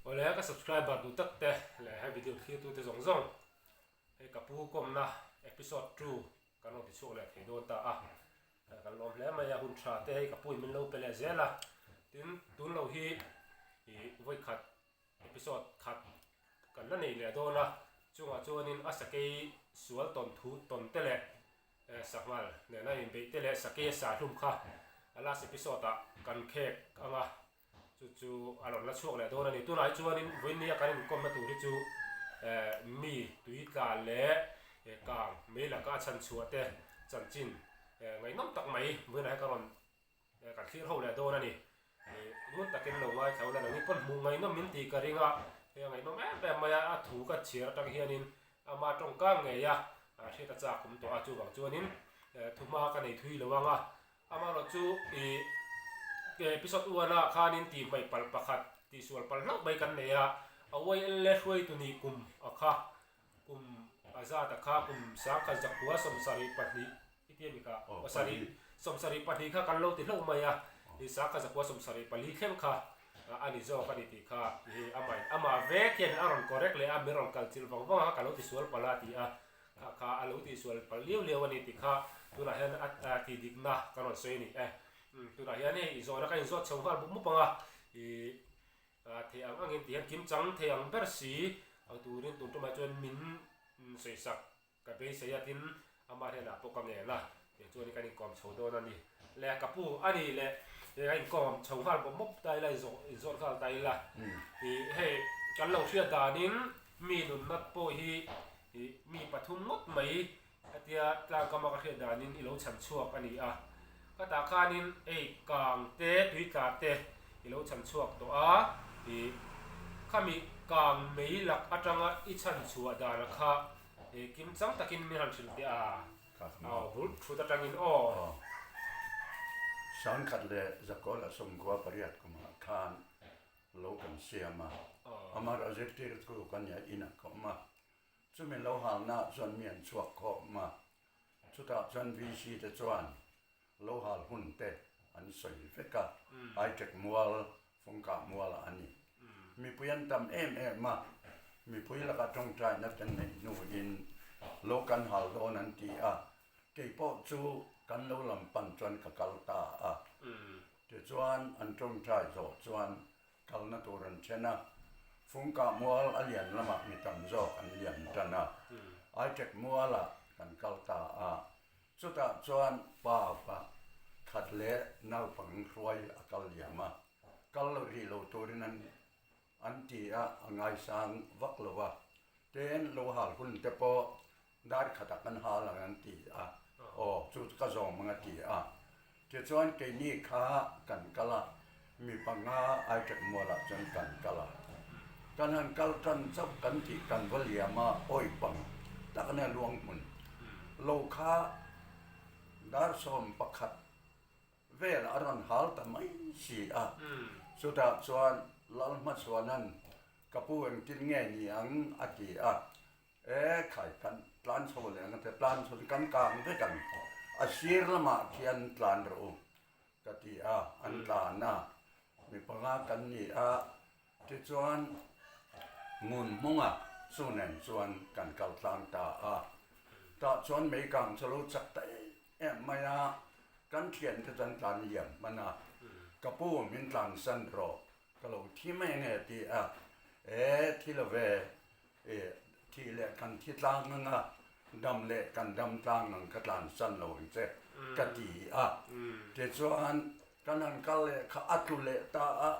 Awle ka subscriber duh tak te leh he video thlir tu te zawng zawng hei ka pu kawmna episode two kan rawn ti chhuak leh thei dawn ta a, kan lawm hle mai a hun tha te hei ka pu in min lo pe leh zel a, tin tun lo hi ih vawi khat episode khat kan la nei leh dawn a, chungah chuanin a sakei sual tawn thu tawn te leh sanghal nena inbeih te leh sakei a sa hlum kha a last episode ah kan khek ang a, chu chu a rawn la chhuak leh dawn a ni. Tunah hi chuanin vawinia kan inkawmna tur hi chu mi tui tla leh kang mei laka a chhan chhuah te chanchin ngaihnawm tak mai vawiinah hi ka rawn Kan thlir ho leh dawn a ni. Ngun takin lo ngaithla ula nangni pawn hmuh ngaihnawm min tih ka ring a, hei a ngaihnawm em em mai a, a thu ka chhiar atang hianin ama tawngka ngei a hriat a chak awm tawh a, chuvang chuanin thuhma ka nei thui lo ang a, amaherawh chu ih episode one ah khanin tih hmaih palh pakhat tihsual palh hlauh mai kan nei a, a YLA hruaitu nih kum a kha Kum a zat a kha kum sangkhat zakua 72 i ti a ni kha, aw sarih, 72 kha kan lo ti hlauh mai a, i sangkhat zakua 74 thleng kha a ni zawk a ni tih kha i amah in amah vek hian a rawn correct leh a, min rawn kal chilh vang vang a, ka lo ti sual palh a ti a, kha kha a lo ti sual palh liau liau a ni tih kha tunah hian a ti dikna ka rawn sawi a ni e. Tunah hian hei zawhna ka inzawt chho nghal mup mup ang a, i. Thei ang angin ti hian kim chang thei ang ber si ang turin tun tumah chuan min sawisak ka beisei a tin ama hnenah pawh ka ngen a tiang chuan kan inkawm chho dawn a ni. Le ka pu a ni le a inkawm chho nghal mawp mawp ta ila inzawt nghal ta ila ih hei kan lo hriat danin mi nunna pawh hi ih mi pathum ngawt mai Hetia tlangkama ka hriat danin i lo chhan chhuak a ni a, ka tah khanin ei kang te tui tla te i lo chhan chhuak tawh a, ih khami kang mei lak atanga i chhan chhuah dana kha ih kim chang takin min han hrilh teh a, aw bul thut atangin aw. Aw. Sangkhat leh Zakawla 98 kumah khan lo kan siam a, amah zirtirtu ka nia inah ka awm a, Chumi lo halnaah chuan mi an chhuak khawm a, chutah chuan VC te chuan lo hal hun te an sawi vek a, Aitek mual, Fungkah mualah a ni. Mipui an tam em em a, mipui laka tawngtaina te neih hnuin lo kan hal dawn an ti a, keipawh chu kan lo lam pan chuan ka kal ta a. Tichuan an tawngtai zawh chuan Kalna tur an then a, Fungkah mual a lian lamah mi tam zawk an lian tan a, Aitek mualah kan kal ta a, chutah chuan pa pa khat leh naupang hruai a kal liam a, kal lo rih lo turin an an ti a, a ngaisang vak lo a, ten lo hal hun te pawh Dar khatah kan hal ang an ti a, aw chu chu ka zawm ang a ti a. Tichuan keini kha kan kal a, mi panga Aiṭek mualah chuan kan kal a. Kan han kal ṭan chauh kan tih kan va liam a, awi pang tak ania luang hmun lo kha dar 11 vel a rawn hal ta mai si a. Chutah chuan Lalhmachhuana'n ka pu engtin nge ni ang a ti a. E khai kan tlan chho leh ang a ti a, tlan chho chu kan kang vek ang, a sir lamah khian tlan rawh u ka ti a, an tlan a, mi panga kan ni a, tichuan ngun hmunga chu nen chuan kan kal tlang ta a, tah chuan mei kang chu lo chak ta em em mai a, kan thiante chu an tlan liam hman a, ka pu min tlansan rawh ka lo thi mai ange a ti a, e thi lo ve E, thi leh kan thi tlang ang a, dam leh kan dam tlang ang ka tlan san lo ang che, ka ti a. Tichuan, kan han kal leh kha a tlu leh ta a,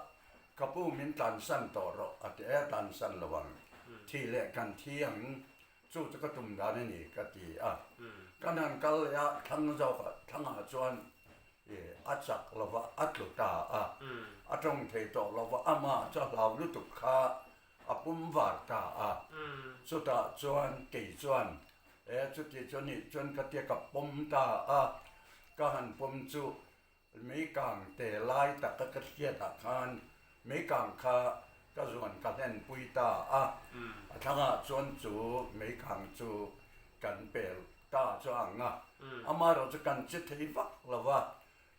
ka pu min tlan san tawh rawh a ti e, a tlan san lo ang, thi leh kan thi ang, chu chu ka tum dan a ni ka ti a. Kan han kal leh a, thlang zawkah, thlangah chuan e, a chak lo va, a tlu ta a, a tawng thei tawh lo va, amah chu a hlau lutuk kha A pum var ta a, chutah chuan kei chuan, E, chuti chu nih chuan ka tia ka pawm ta a, ka han pawm chu meikang te lai taka ka hriatah khan meikang kha ka zuan ka hlenpui ta a, a thlangah chuan chu meikang chu kan pel ta chu ang a, amaherawh chu kan che thei vak lo va,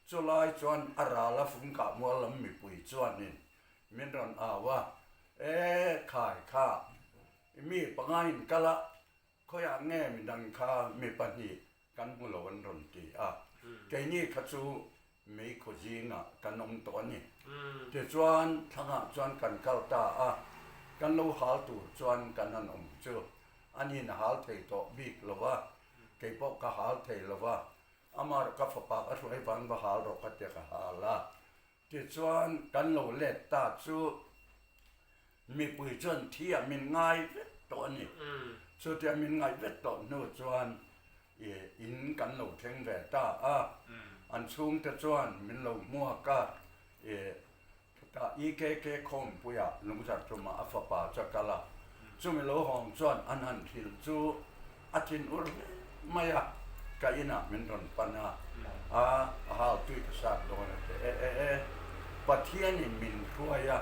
chulai chuan a ral a fungkah mual lam mipui chuanin Min rawn au a, E khai kha mi pangaiin kal a, khawiah nge midang kha mi pahnih kan hmu lo an rawn ti a, keini kha chu meikhaw zingah kan awm tawh a ni. Tichuan thlangah chuan kan kal ta a, kan lo hal tur chuan kan han awm chu aniin a hal thei tawh bik lo va, kei pawh ka hal thei lo va, amah ka fapa ka hruai vang va hal rawh ka tia ka hal a. Tichuan kan lo let ta chu mipui chuan thi ah min ngai vek tawh a ni. Chutia min ngaih vek tawh hnu chuan in kan lo thleng ve ta a, an chhungte chuan min lo hmuak a, Chutah EKK khawmpuiah Lungzarchumah a fapa chu a kal a, chumi lo hawng chuan an han hrilh chu a thin ur hle mai a, ka inah min rawn pan a, a a hau tui ka sat dawn a ti e e e, Pathianin min hruai a,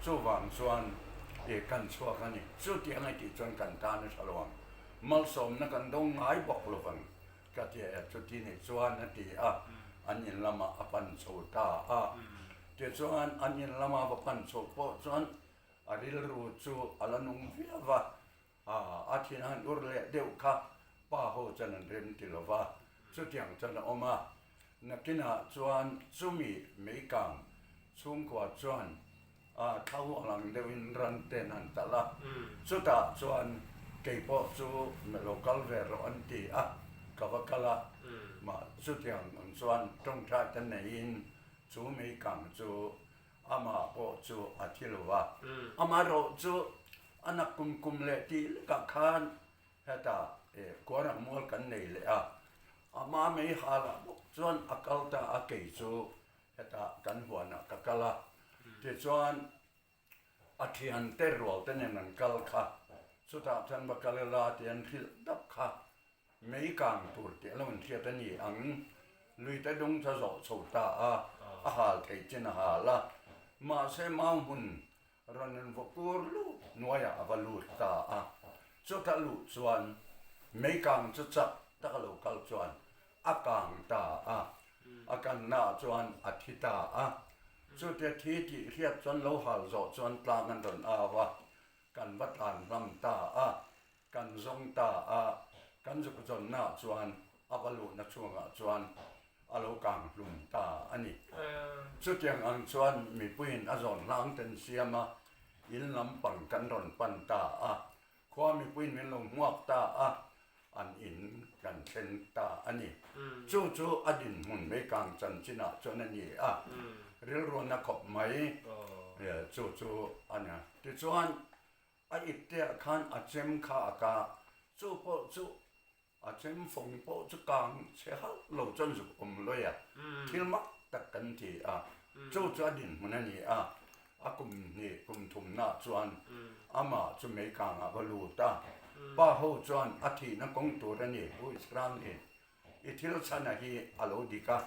chuvang chuan i kan chhuak a ni, chutiang a tih chuan kan tan a tha lo ang, malsawmna kan dawng ngai bawk lo vang. Ka ti e, chuti nih chuan a ti a, an in lamah a pan chho ta a. Tichuan an in lama va pan chho pawh chuan a rilru chu a la nung viau va, a thin han ur leh deuh kha pa ho chuan an rem ti lo va, chutiang chuan a awm a. Nakinah chuan chumi meikang chhungkua chuan A thau a lang deuhin ran ten an talh a, chutah chuan kei pawh chu lo kal ve rawh an ti a, ka va kal a, mah chutiang ang chuan tawngtai te neiin chu meikang chu amah pawh chu a thi lo va, amaherawh chu a nak kum kum leh tih lekah khan hetah kuarang mual kan nei leh a, amah meihalah bawk chuan a kal ta a, kei chu Hetah kan huanah ka kal a, tichuan a thiante rual te nen an kal kha, chutah chuan va kal ila tih an hrilh dap kha, mei kang tur tih a lo inhriat a ni ang, luite dung chu a zawh chho ta a, a hal thei chin a hal a, mahse mau hmun rawn in vaw kur lut hnuaiah a va lut ta a, chuta luh chuan mei kang chu chak tak a lo kal chuan a kang ta a, a kanna ah chuan a thi ta a. Chutia thi tih hriat chuan lo hal zawh chuan tlang an rawn au a, kan va tlan hlam ta a, kan zawng ta a, kan zuk zawnna ah chuan a va luhna chhungah chuan a lo kang hlum ta a ni. Chutiang ang chuan mipuiin a zawn hlang ten siam a, in lampang kan rawn pan ta a, Khua mipuiin min lo hmuak ta a, an in kan thleng ta a ni. Chu chu a dinhmun meikang chanchinah chuan a ni a, rilruana khawp mai chu chu a ni. Tichuan, a ipteah khan a chem kha a kah, chu pawh chu A chem fawng pawh chu kang chhe hauh lo chuan zuk awm lawi a, thil mak tak kan ti a, chu chu a dinhmun a ni a, a kum hnih kum thumnaah chuan amah chu meikangah va lut a, pa ho chuan a thihna kawng tur a ni, Pu Israel ni, i thil chhana hi a lo dik a,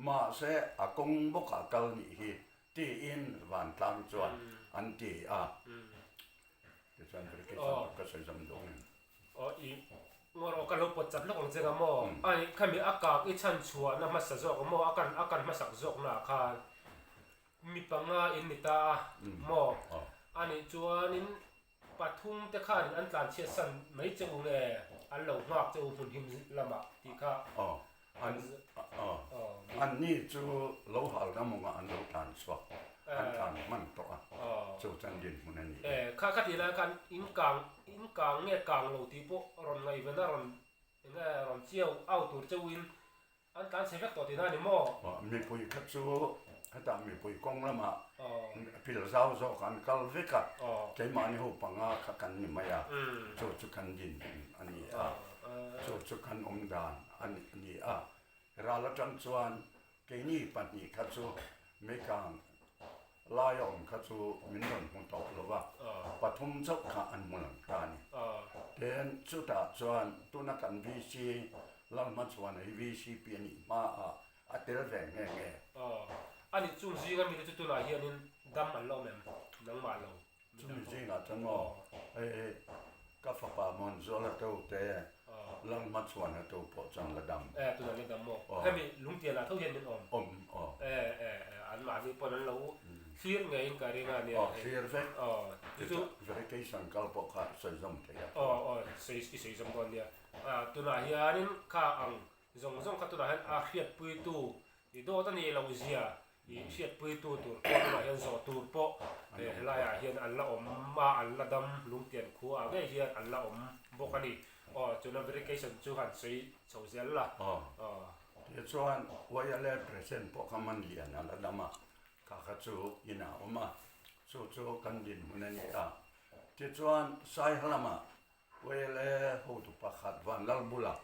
mahse a kawng bawkah kal nih hi tiin vantlang chuan an ti a. Tichuan verification ka sawi zam duh ang em? Aw i ngawr aw ka lo pawt chat lawk ang che nga maw? Ai khami a kak i chhan chhuahna hmasa zawk maw a kan a kan hmasak zawkna ah khan mi panga in ni ta a maw? Anih chuanin pathum te khanin an tlan chhiat san mai che u nge an lo nghak che u hmun him lamah tih kha Aw an aw an ni chu lo hal na mawngah an lo tlan chhuak an tlan hman tawh a chu chuan dinhmun a ni e. Kha kha tih lai khan in kang in kang nge kang lo tih pawh rawn ngaihven a rawn enge rawn chiau au tur cheu in an tlan chhe vek tawh tihna a ni maw? Mipui kha chu hetah mipui kawng lamah pil zau zawk an kal vek a, keimahni ho panga kha kan ni mai a, chu chu kan dinhmun a ni a, chu chu kan awm dan a ni a. Ral atang chuan keini pahnih kha chu meikang laia awm kha chu min rawn hmu tawh lo va, pathum chauh kha an hmu lang ta a ni. Tin, chutah chuan tuna kan VC Lalhmachhuana hi VCP a nih hmaah a tel ve nghe nghe. A nih chung zinga mite chu tunah hianin dam an la awm em? Nangmah lo. Chumi zingah chuan maw hei ka fapa Muanzuala to te Lalhmachhuana to pawh chuan la dam. E tunah la dam maw? Hemi lungtianah tho hian min awm. Awm aw. E e e anmahni pawn an lo Thlir ngeiin ka ring a nia. Aw thlir vek. Aw chu chu. Verification kal pawh kha sawi zawm thei a. Aw aw sawi i sawi zawm dawn nia. Tunah hianin kha ang zawng zawng kha tunah hian a hriatpuitu i dawt a nih loh zia i hriatpuitu tur pawh tunah hian zawh tur pawh helaiah hian an la awm a, an la dam lungtian khua ah ngei hian an la awm bawk a ni. Aw chuna verification chu han sawi chho zel la. Aw. Tichuan YLA President pawh kha man lian a la dam a. Kha kha chu inah a awm a, chu chu kan dinhmun a ni a. Tichuan Saiha lamah YLA hotu pakhat Vanlalbula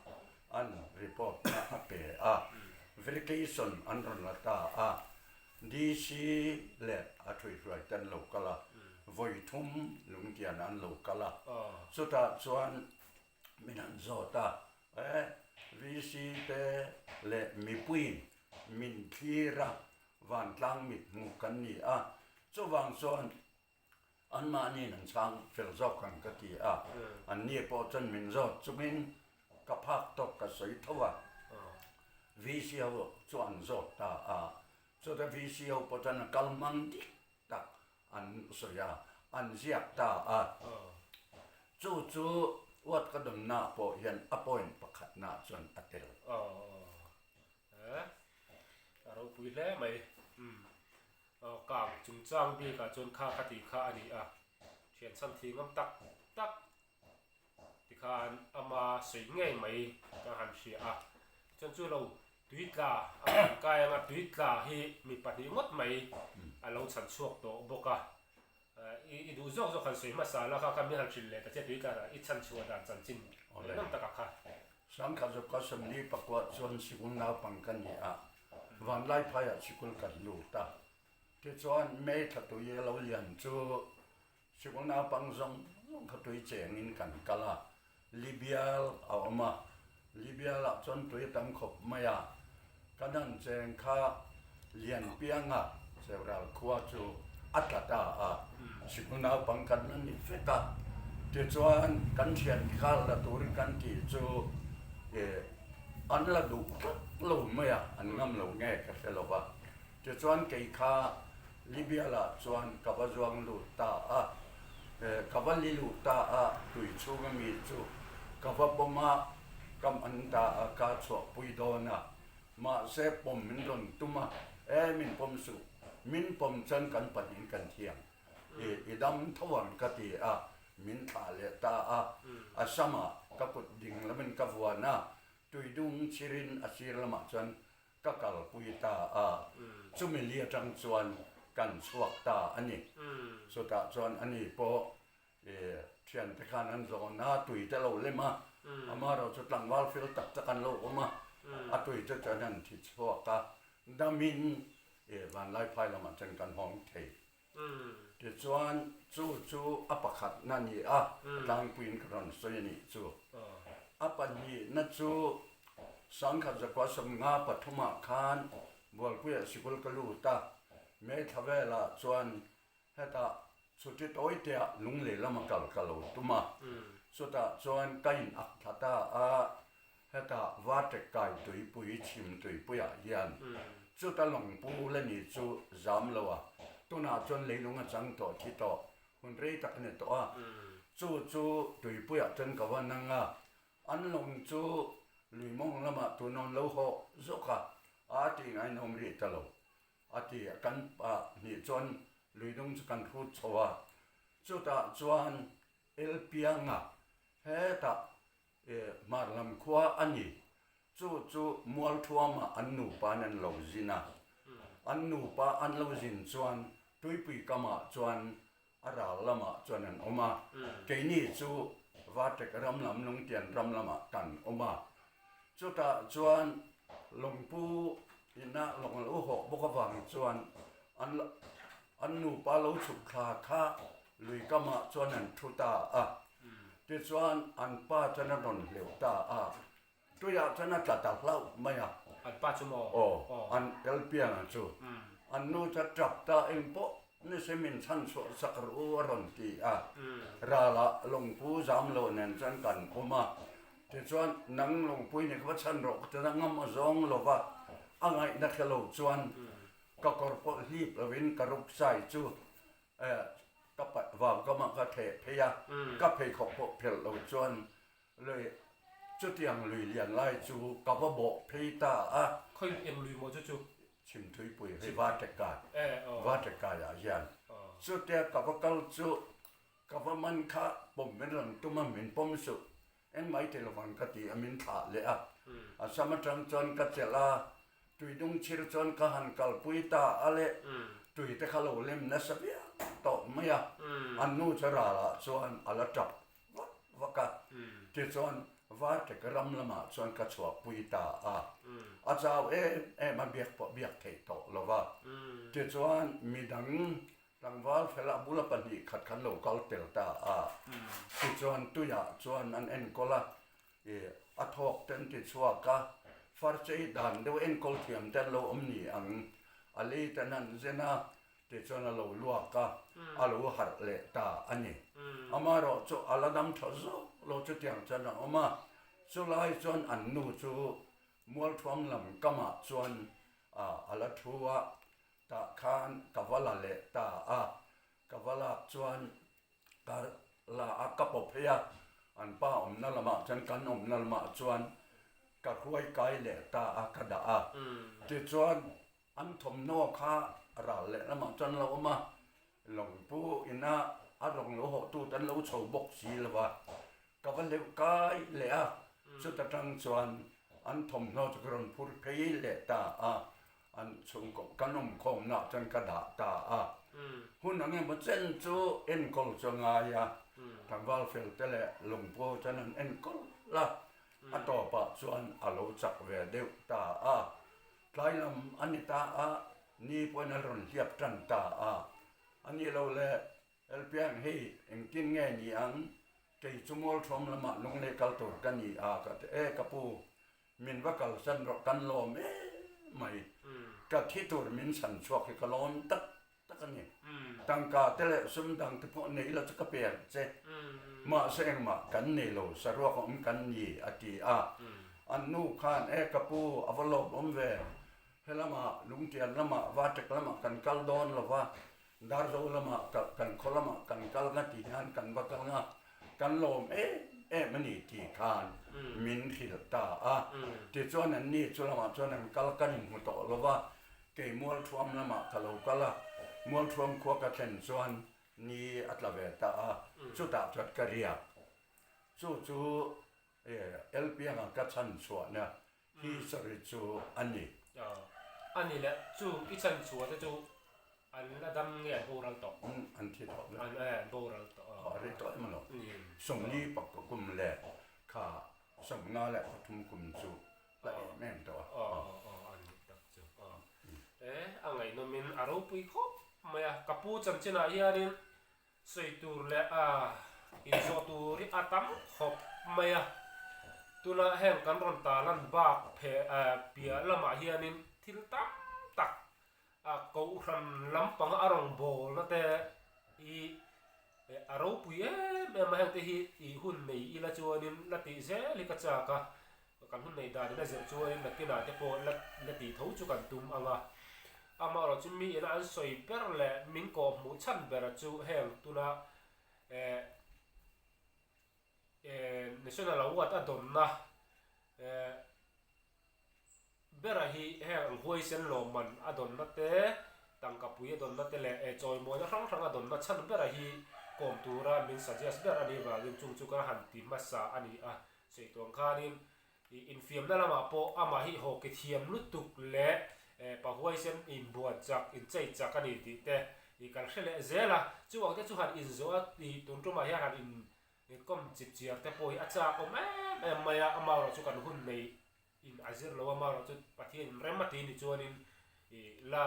an report na a pe a, verification an rawn la ta a, DC leh a thuihhruai te an lo kal a, vawi thum lungtian an lo kal a, chutah chuan min han zawt a, e VC te leh mipuiin min thlir a, vantlang mit hmuh kan ni a, chuvang chuan anmahniin an chhang fel zawk ang ka ti a, anni pawh chuan min zawt chungin ka phak tawk ka sawi tho a, VC ho chu an zawt ta a, chutah VC ho pawh chuan a kal hmang dik tak an sawi a, an ziak ta a, chu chu uat ka dawnna pawh hian a point pakhatna chuan a tel. Eh, a ropui hle mai. Umm, aw kang chungchang bikah chuan kha ka tih kha a ni a, thian chhan thi ngam tak tak tikhan ama sawi ngei mai ka han hria a. Chuan chu lo tui tla a han kai anga tui tla hi mi pahnih ngawt mai a lo chhan chhuak tawh bawk a. I duh zawk zawk han sawi hmasa la kha kha min han hrilh leh ta che tui tla i chhan chhuah dan chanchin leh takah kha. Sangkhat zawka sawmli pakua chuan sikul naupang ka ni a, Vanlai phaiah sikul kan lut a. Tichuan May thla tui a lo lian chu sikul naupang zawng zawng kha tui chengin kan kal a, Libial a awm a, Libialah chuan tui a tam khawp mai a, kan han cheng kha Lianpianga Cheural khua chu a tla ta a, sikul naupang kan la ni vek a, tichuan kan thian kha la turin kan tih chu an la duh tlat lo mai a, an ngam lo nge ka hre lo va. Tichuan kei kha Libya-lah chuan ka va zuang lut ta a, ka va li lut ta a, tui chhunga mi chu ka va pawm a, ka man ta a, ka chhuahpui dawn a, mahse pawm min rawn tum a, e min pawm suh, min pawm chuan kan pahnihin kan thiam, i i dam tho ang ka ti a, min thlah leh ta a, a samah ka kut ding lamin ka vuan a, tui dung chhirin a sir lamah chuan Ka kalpui ta a, chumi li atang chuan kan chhuak ta a ni. Chutah chuan ani pawh thiante khan an zawn a, tui te lo lem a, amaherawh chu tlangval fel tak tak an lo awm a, a tui te chuan an thi chhuak a, damin Vanlaiphai lamah chuan kan hawng thei. Tichuan chu chu a pakhatna a ni a, a tlangpuiin ka rawn sawi a nih chu. A pahnihna chu Sangkhat Zakua Sawmnga pathumah khan Bualpuiah sikul ka lut a, May thla velah chuan hetah chhuti tawitea lunglei lama kal ka lo tum a, chutah chuan ka in ak thla ta a, Hetah Vatek kai tuipui chhim tuipuiah hian chuta lawngpu la ni chu zam lo a, tunah chuan leilung a chang tawh thi tawh hun rei tak a ni tawh a, chu chu tuipuiah chuan ka va nang a, an lawng chu lui mawng lamah tunawn lo hawh zawk a, a tih ngainawm rih ta lo a ti a, kan pahnih chuan lui dung chu kan hrut chho a, chutah chuan Elpianga hetah Hmar lam khua a ni. Chu chu Mualthuama an nupain an lo zin a. An nupa an lo zin chuan Tuipui kamah chuan a ral lamah chuan an awm a. Keini chu Vatek ram lam Lungtian ram lamah kan awm a. Chutah chuan Lawngpu ina lawng lo hawh bawk avang chuan an an nupa lo chhuk thla kha lui kamah chuan an thu ta a. Tichuan an pa chuan a rawn hleuh ta a, tuiah chuan a tla ta hlauh mai a. An pa chu maw? Aw, an Elpiana chu. An nu chu a tap ta eng pawh nise min chhan chhuah sak rawh u a rawn ti a. Ralah lawngpu zam lo nen chuan kan awm a. Tichuan nang lawngpui ni kha va chhan rawh ka ti a, ngam a zawng lo va, a ngaihna hre lo chuan. Ka kawr pawh hlip lovin ka rucksai chu ka paih vang kamah ka theh phei a, ka pheikhawk pawh phelh lo chuan lui chutiang lui lian lai chu ka va bawh phei ta a. Khawi eng lui maw chu chu? Chhimthuipui hei Vatekai, Vatekaiah hian chutia ka va kal chu ka va man kha pawm min rawn tum a, min pawm suh. Engmah i ti lovang ka ti a, min thlah leh a. A sam atang chuan ka chelh a, tui dung chhir chuan ka han kalpui ta a le, tui te kha lo lem nasa viau tawh mai a. An nu chu ralah chuan a la tap vak vak a, tichuan Vartek ram lamah chuan ka chhuahpui ta a. A chau em em a, biak pawh biak theih tawh lo va. Tichuan midang Tlangval fel a bula pahnih khat khan lo kal tel ta a, tichuan tuiah chuan an enkawl a, ih a thawk te an ti chhuak a, farchei dan deuh enkawl thiam te an lo awm ni ang, a lei te an han zen a, tichuan a lo luak a, a lo harh leh ta a ni. Amaherawh chu a la dam tha zawk lo chutiang chuan a awm a, chulai chuan an nu chu Mualthuam lam kamah chuan a la thu a, Tah khan ka va la leh ta a, ka va lak chuan ka la a, ka pawp phei a, an pa awmna lamah chuan kan awmna lamah chuan ka hruai kai leh ta a, ka dah a. Tichuan an thawmhnaw kha ral leh lamah chuan an lo awm a, lawngpu ina a rawng lo hawh tute an lo chho bawk si lo va, Ka va hleuh kai leh a, chuta tang chuan an thawmhnaw chu ka rawn phur phei leh ta a, an chhungkaw kan awm khawmnaah chuan ka dah ta a. Hun ang emaw chen chu enkawl chu a ngai a, tlangval fel te leh lungpu chuan an enkawl a, a tawpah chuan a lo chak ve deuh ta a. Tlai lam a ni ta a, ni pawhin a rawn hliap tan ta a, a nih loh leh Elpiang hei engtin nge ni ang, kei chu Mualthawm lamah lunglei kal tur ka ni a ka ti e ka pu, min va kalsan rawh kan lawm em mai, ka thi tur min chhan chhuak hi ka lawm tak tak a ni, tangka te leh sum dang te pawh nei la chu ka pe ang che, mahse engmah kan nei lo saruak awm kan ni a ti a, an nu khan e ka pu a va lawm awm ve, helamah lungtian lamah Vatek lamah kan kal dawn lo va, Darzo lamah kan khaw lamah kan kal nga tih hian kan va kal nga, kan lawm em em a ni tih khan min hrilh ta a. Tichuan an ni chu lamah chuan an kal kan inhmu tawh lo va, kei Mualthuam lamah ka lo kal a, Mualthuam khua ka thlen chuan ni a tla ve ta a, chutah chuan ka riak. Chu chu Elpianga ka chhan chhuahna History chu a ni. A ni le, chu i chan chhuah te chu an la dam nge an boral tawh? An thi tawh vek. An eh, an boral tawh a. A rei tawh em alo. Sawmli pakua kum leh kha sawmnga leh pathum kum chu la em em tawh a. Aw, a ni tak chu. Eh, a ngaihnawmin a ropui khawp mai a. Ka pu chanchinah hianin Sawi tur leh a inzawh tur hi a tam khawp mai a, tunah heng kan rawn talan bak phe piah lamah hianin thil tam tak a kohhran lampanga a rawn bawlna te hi a ropui em em a, hengte hi i hun nei ila chuanin la tih zel hi ka chak a, Kan hun neih danin a zir chuanin nakinah te pawh la la tih tho chu kan tum ang a. Amaherawh chu mi ina an sawi ber leh min kawh hmuh chhan bera chu heng tuna eh eh National Award a dawnna eh bera hi heng ang huaisen lawmman a dawnna te, tangka pui a dawnna te leh eh chawimawina hrang hrang a dawnna chhan bera hi kawm tura min suggest ber a nih vangin chung chu ka han ti hmasa a ni a. Saihtuang khanin ih infiamna lamah pawh amah hi hawki thiam lutuk leh pa huaisen inbuan chak, inchei chak a ni tih te ih kan hre leh zel a. Chu ang te chu han inzawh a ih tun tumah hian han in kawm chip chiar te pawh hi a chak awm em em mai a, amaherawh chu kan hun nei in a zir lo a, amaherawh chu Pathian in rem a ti ni chuanin ih la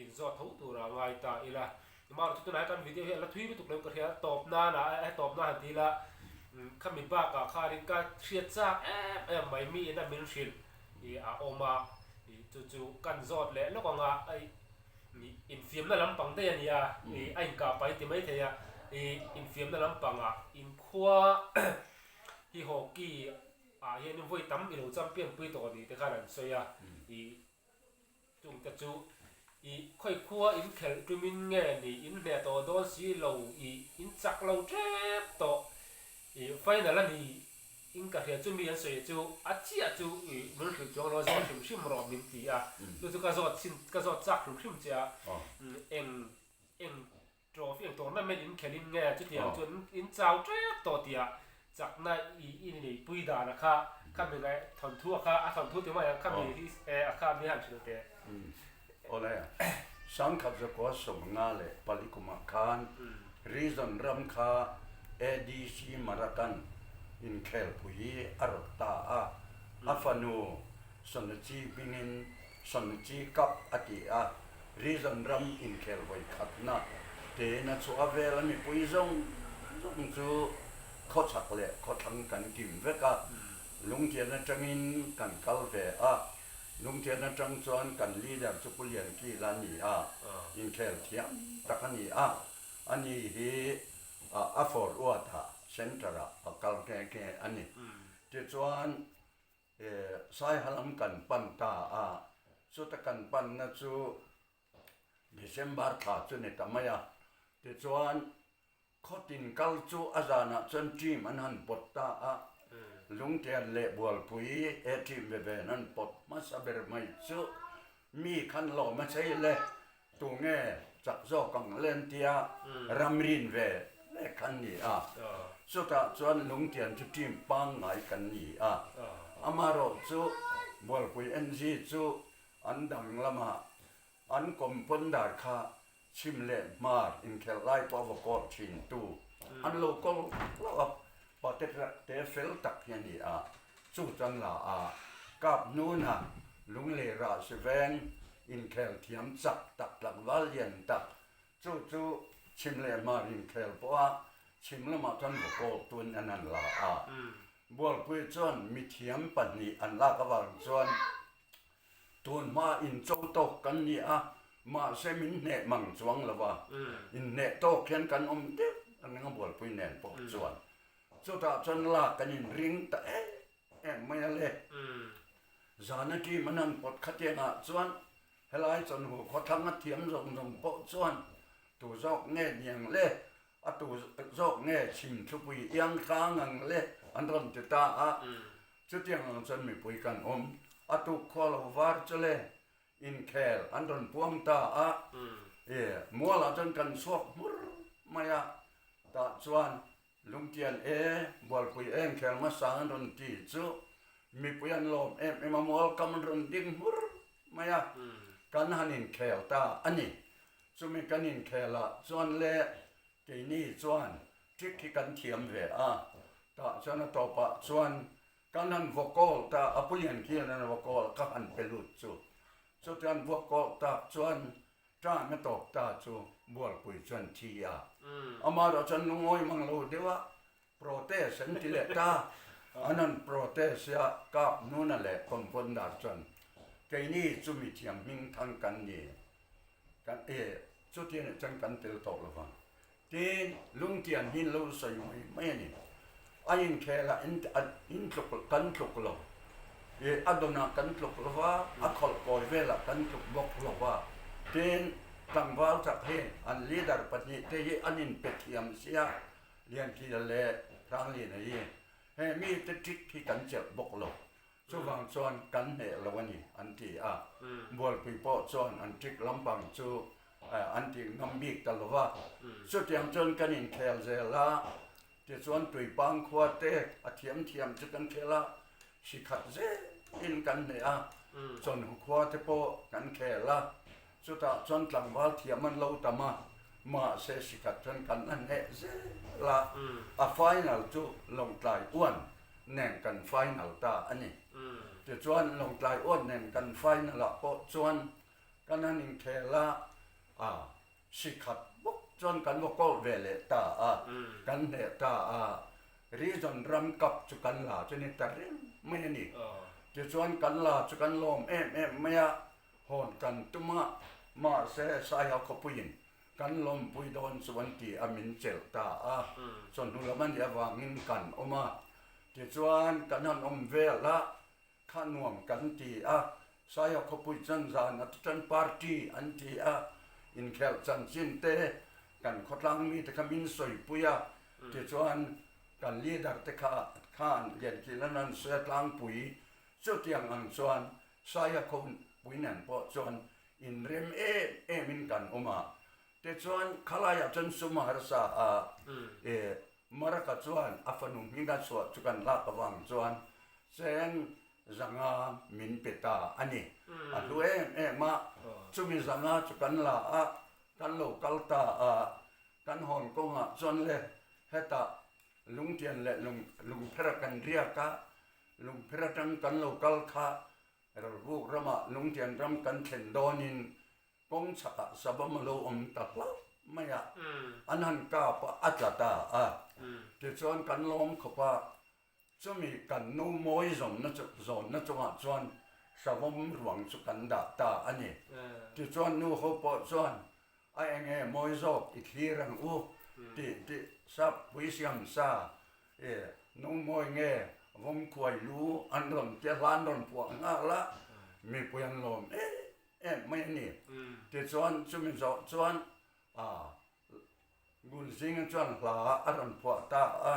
inzawh tho tura ngai ta ila. Amaherawh chu tunah hian kan video hi a la thui lutuk lo ka hria, tawp nana a tawp nan han ti ila khami bakah khanin ka hriat chak em em mai mi ina min hrilh ih a awm a, ih chu chu kan zawt leh lawk anga ih infiamna lampang daih a nia ih a inkah pai ti maithei a, ih infiamna lampangah inkhua hi hockey ah hianin vawi tam i lo champion pui tawh ni te khan an sawi a, ih chungte chu I khawi khua in khelh tumin nge ni in hneh tawh dawn si lo i in chak lo tep tawh i final a ni in ka hria chu mi an sawi chu a chiah chu i min hrilh chuang lo a zawt hrim hrim rawh min ti a chu chu ka zawt chhin ka zawt chak hrim hrim che a eng eng Trophy eng tournament in khelh in nge chutiang chuan in chau tep tawh tih chakna i i neipui dan a kha kha mi ngaih thawnthu a kha a thawnthu ti mai ang kha mi hi a kha mi han hrilh teh. Awle, Sangkhat zakua sawmnga leh pali kumah khan Region ram kha ADC Marakan inkhelpui a rawt ta a, a fanu Sonachi hmingin Sonachi Cup a ti a, Region ram inkhel vawi khatna tein a chhuah vel a mipui zawng zawng chu khawchhak leh khawthlang kan kim vek a, Lungtian atangin kan kal ve a, Lungtian atang chuan kan leader chu Pu Liankila a ni a, inkhel thiam tak a ni a, ani hi a forward ah centre ah a kal nghe nghe a ni. Tichuan Saiha lam kan pan ta a, chuta kan panna chu December thla chu ni ta mai a, tichuan khawtin kal chu a zanah chuan team an han pawt ta a, Lungtian leh Bualpui he team ve ve an han pawt hmasa ber mai chu mi khan lawm a chei le, tunge chak zawk ang le an tia ramrin ve ve khan ni a, chutah chuan Lungtian chu team pangngai kan ni a, amaherawh chu Bualpui NG chu an dang lamah an compounder kha chhim leh hmar inkhelh lai pawh a va kawl thin tu an lo kawl hlauh a, pate te fel tak hi a ni a, chu chuan la a kap hnuna lunglei rah si veng inkhel thiam chak tak tlangval lian tak chu chu chhim leh hmar inkhel pawha chhim lamah chuan va kawl tun an han la a, Bualpui chuan mithiam pahnih an lak avang chuan Tun hma in cho tawk kan ni a, mahse min hneh mang chuang lo a, inhneh tawk hian kan awm deuh a ning a bualpui nen pawh chuan. Chutah chuan lak kan inring ta em em mai a le. Zana team an han pawt khatiangah chuan helai chawnhu khawthlang a thiam zawng zawng pawh chuan tu zawk nge niang le, a tu zawk nge chhim thupui iang tlang ang le an rawn ti ta a. Chutiang ang chuan mipui kan awm. A tuk khua lo var chu le inkhel an rawn puang ta a, i mualah chuan kan chhuak hmur mai a, tah chuan Lungtian e, Bualpui e inkhel hmasa an rawn ti chu mipui an lawm em em a, mual kam an rawn ding hmur mai a, kan han inkhel ta a ni. Chumi kan inkhelah chuan le keini chuan Trick hi kan thiam ve a, tah chuan a tawpah chuan kan han vaw kawl ta, a pulian khian an vaw kawl ka han pe lut chu. Chutiang vaw kawl tak chuan term a tawp ta chu Bualpui chuan thi a. Amaherawh chuan lungawi mang lo deuh a, protest an ti leh ta, an han protest a, kap hnuna leh compounder chuan keini chu mi thiam hming thang kan ni, kan e chutiang chuan kan tel tawh lo vang. Tin, lungtian hi lo sawi mai mai a ni. A inkhelah in tluk kan tluk lo. I a dawnah kan tluk lo va, a khawlh kawi velah kan tluk bawk lo va. Tin, tlangval chak hi an leader pahnihte hi an inpe thiam sia, Liankila leh Hranglina hi. He mite trick hi kan chelh bawk lo. Chuvang chuan kan hneh lo a ni an ti a, Bualpui pawh chuan an trick lampang chu an ti ngam bik ta lo va. Chutiang chuan kan inkhel zel a, tichuan Tuipang khua te a thiam thiam chu kan khel a, hri khat zelin kan hneh a, Chawnhu khua te pawh kan khel a, chutah chuan tlangval thiam an lo tam a, mahse hri khat chuan kan la hneh zel a, a final chu Lawngtlai uan nen kan final ta a ni. Tichuan Lawngtlai uan nen kan final ah pawh chuan kan han inkhel a, a hri khat bawk chuan kan va kawl ve leh ta a, kan hneh ta a, Region ram cup chu kan la chu ni ta reng mai a ni. Tichuan kan la chu kan lawm em em mai a, hawn kan tum a, mahse Saiha khawpuiin kan lawmpui dawn chu an ti a min chelh ta a, chawhnu lam a nih avangin kan awm a, tichuan kan han awm vel a, kha nuam kan ti a. Saia khawpui chan zan a tan party an ti a, inkhelh chanchin te kan khawtlang mite kha min sawipui a, tichuan kan leader te kha khan Liankilana an sawi a tlangpui chutiang ang chuan Saia khawpui nen pawh chuan inrem em em in kan awm a, tichuan khalaiah chuan sum a harsa a, Maraka chuan a fanu hminga chhuah chu kan lak avang chuan cheng zanga min pe ta a ni. A hlu em em a, chumi zanga chu kan la a, kan lo kal ta a, kan hawn kawngah chuan le hetah lungtian leh lungphera kan riak a, lungpher atang kan lo kal kha Ralbuk ramah lungtian ram kan thlen dawnin Kawng chhakah Sabam a lo awm ta hlauh mai a, an han kap a, a tla ta a. Tichuan kan lawm khawp a, chumi kan nu mawi zawnna chu zawnna chungah chuan Savawm ruang chu kan dah ta a ni. Tichuan nu ho pawh chuan a enge mawi zawk i thlir ang u tih tih sap pui siam sa e nu mawi nge vawm khuai lu an rawn tia hla an rawn phuah nghal a, mipui an lawm em em mai a ni. Tichuan chumi zawh chuan Gulzinga chuan hla a rawn phuah ta a,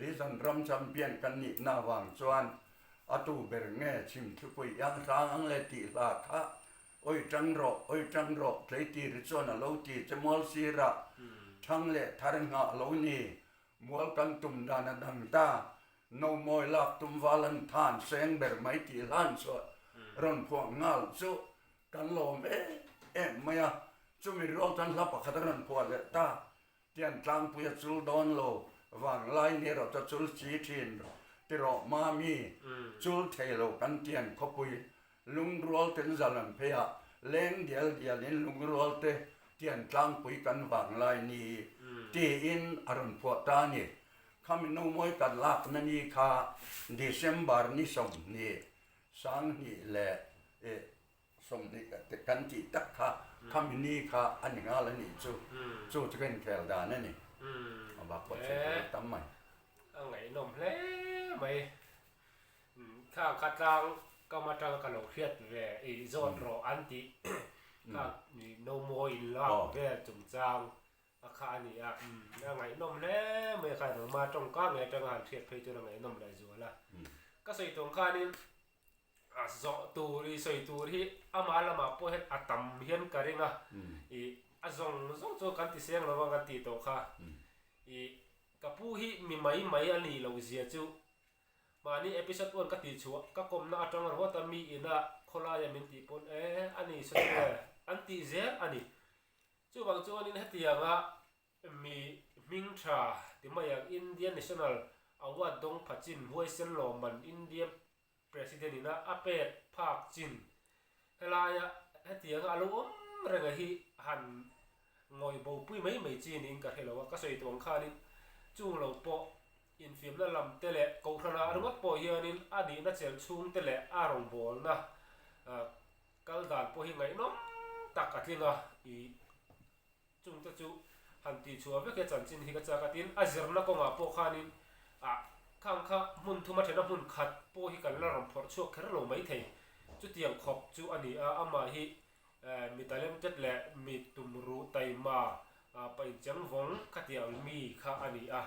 Rizan ram champion kan nihna avang chuan a tu ber nge chhim thlupui iang hrang ang le tih hla kha awi tang rawh, awi tang rawh tleitiri chuan a lo ti che mual sirah thang leh thar nghah lo ni, mual kan tum dan a dang ta, No mawi lak tum val an than seng ber mai tih hlan chuan rawn phuah nghal chu kan lawm em em mai a, chumi rual chuan hla pakhat a rawn phuah leh ta, tian tlangpui a chul dawn lo, vanglai ni erawh chu a chul chi thin tirawh mami, chul thei lo kan tian khawpui lungrual ten zal an phei a, leng dial dial in lungrual te tian tlangpui kan vanglai ni tiin a rawn phuah ta a ni. Khami nu mawi kan lakna ni kha December ni 20 sanghnih leh 20 kan tih tak kha khami ni kha a ni nghal a nih chu. Chu chu ka inkhel dan a ni. A bak pawh chhe tur tam mai. A ngaihnawm hle mai. Kha kha tlang kam atanga ka lo hriat ve i zawt rawh an tih kha no mawi in lak vel chungchang A kha a ni a, a ngaihnawm hle mai a kha nangma tawngka ngei atanga han hriat phei chuan a ngaihnawm leh zual a. Ka sawi tawng khanin a zawh tur i sawi tur hi ama lamah pawh hian a tam hian ka ring a, i a zawng zawng chuan kan ti seng lo a kan tih tawh kha. I ka pu hi mi mai mai a nih loh zia chu Mahni episode one ka tih chhuah ka kawmna atang ruat a mi ina khawlaia min tih pawn e a ni saw chu e an tih zel a ni. Chuvang chuanin hetianga mi hming tha ti mai ang Indian National Award dawng pha chin huaisen lawmman India President ina a pek phak chin helaia hetianga a lo awm renga hi han ngawih bopui mai mai chi niin ka hre lo a, ka sawi tawh ang khanin chung lo pawh infiamna lam te leh kohhranah ringawt pawh hianin a nihna chelh chhung te leh a rawngbawlna Kal dan pawh hi ngaihnawm tak a tling a, i chungte chu han tih chhuah vek hi a chanchin hi ka chak a, tin a zirna kawngah pawh khanin ah khang kha hmun thum a thena hmun khat pawh hi kan la rawn phawrh chhuak kher lo maithei, chutiang khawp chu a ni a, amah hi mi talented leh mi tumruh taima pa incheng vawng khatiang mi kha a ni a,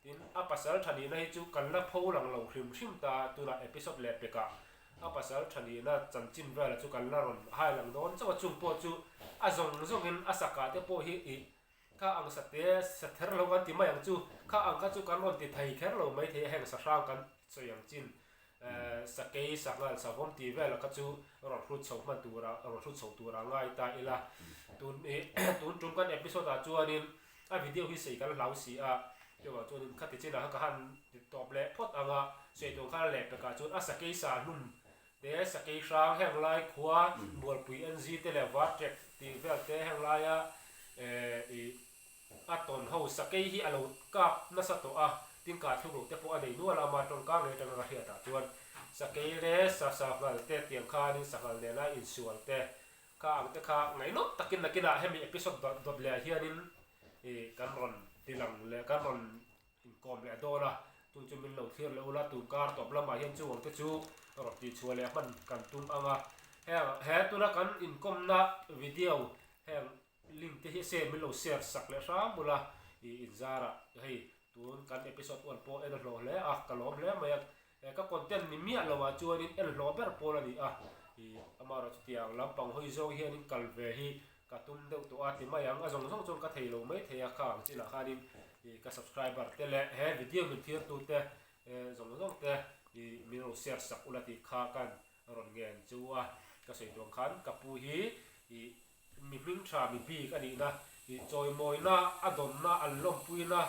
tin a pasal tha nihna hi chu kan la pho lang lo hrim hrim ta tunah episode leh pekah A pasal tha nihna chanchin vela chu kan la rawn hai lang dawn chauh a, chung pawh chu a zawng zawngin a sakah te pawh hi ih kha ang sa te sa ther lo kan ti mai ang chu, kha ang kha chu kan rawn ti thei kher lo mai thei a, heng sa hrang kan sawi ang chin sakei sanghal savawm tih vela kha chu rawn hrut chho hman tura rawn hrut chho tura ngai ta ila tun ih tun tum kan episode ah chuanin A video hi sei kan hlau si a, chuvang chuanin khati chinah khan ka han ti tawp leh phawt ang a, sawi tur khan leh pekah chuan a sakei sa hlum te, sakei hrang heng lai khua Mualpui NG te leh Vartrek tih vel te heng laia ih a tawn ho sakei hi a lo kap nasa tawh a, tin kah thluk loh te pawh a nei nual a, ama tawngka ngei atanga ka hriatah chuan sakei leh sa sanghal te tiang khanin sanghal nena insual te Kha ang te kha ngaihnawm takin nakinah hemi episode dawt dawt leh ah hianin ih kan rawn ti lang leh kan rawn inkawm leh dawn a, chung chu min lo thlir leh ula tun kar tawp lamah hian chung ang te chu rawn tih chhuah leh hman kan tum ang a. Heng he tuna kan inkawmna video heng link te hi se min lo share sak leh hram bula i inzarah hei tun kan episode one pawh en a hlawh hle a, ka lawm hle mai a. Ka content ni miah lo ah chuanin en hlawh ber pawl a ni a, i amaherawh chutiang lampang hawi zawng hianin kal ve hi ka tum deuh tawh a ti mai ang, a zawng zawng chuan ka thei lo mai thei a, kha ang chinah khanin i ka subscriber te leh he video min thlir tu te zawng zawng te i min lo share sak ula tih kha kan rawn ngen chu a, ka sawi tuang khan ka pu hi i Mi hming tha mi bik a nihna, i chawimawina, a dawnna, an lawmpuina,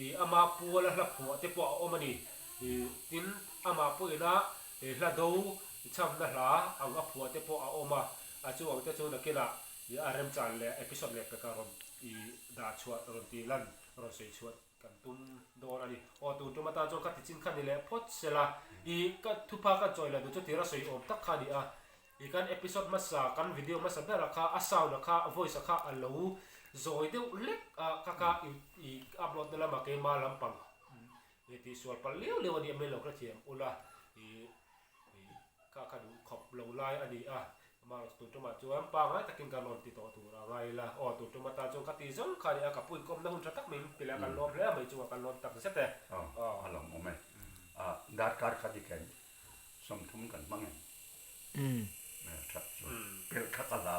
i ama puala hla phuah te pawh a awm a ni. I tin, amah pawhina i hla do chhamna hla ang a phuah te pawh a awm a, a chu ang te chu nakinah i a remchan leh episode leh peka rawn i dah chhuah, rawn tih lan, rawn sawi chhuah kan tum dawn a ni. Aw tun tum atan chuan ka ti chin kha ni leh phawt sela, i ka thupha ka chawi la duh chu tira sawi awm tak kha a ni a. I kan episode hmasa, kan video hmasa berah kha a sound a kha, a voice a kha a lo zawi deuh hlek a, kha kha i upload na lamah keima lampang i tihsual palh liau liau a nih a mail lo hrethiam ula i kha kha duh khawp lo lai a ni a, amaherawhchu tun tumah chuan pangngai takin kan rawn ti tawh tur a ngai ila, aw tun tum atan chuan ka ti zawng kha a ni a, ka puinkawmna hun tha tak mai min pe leh a, kan lawm hle a mai chungah kan lawm tak zet e. Aw a lawmawm e, darkar kha dikhem 30 kan hmang em? That chu pelh kha ka hlau a.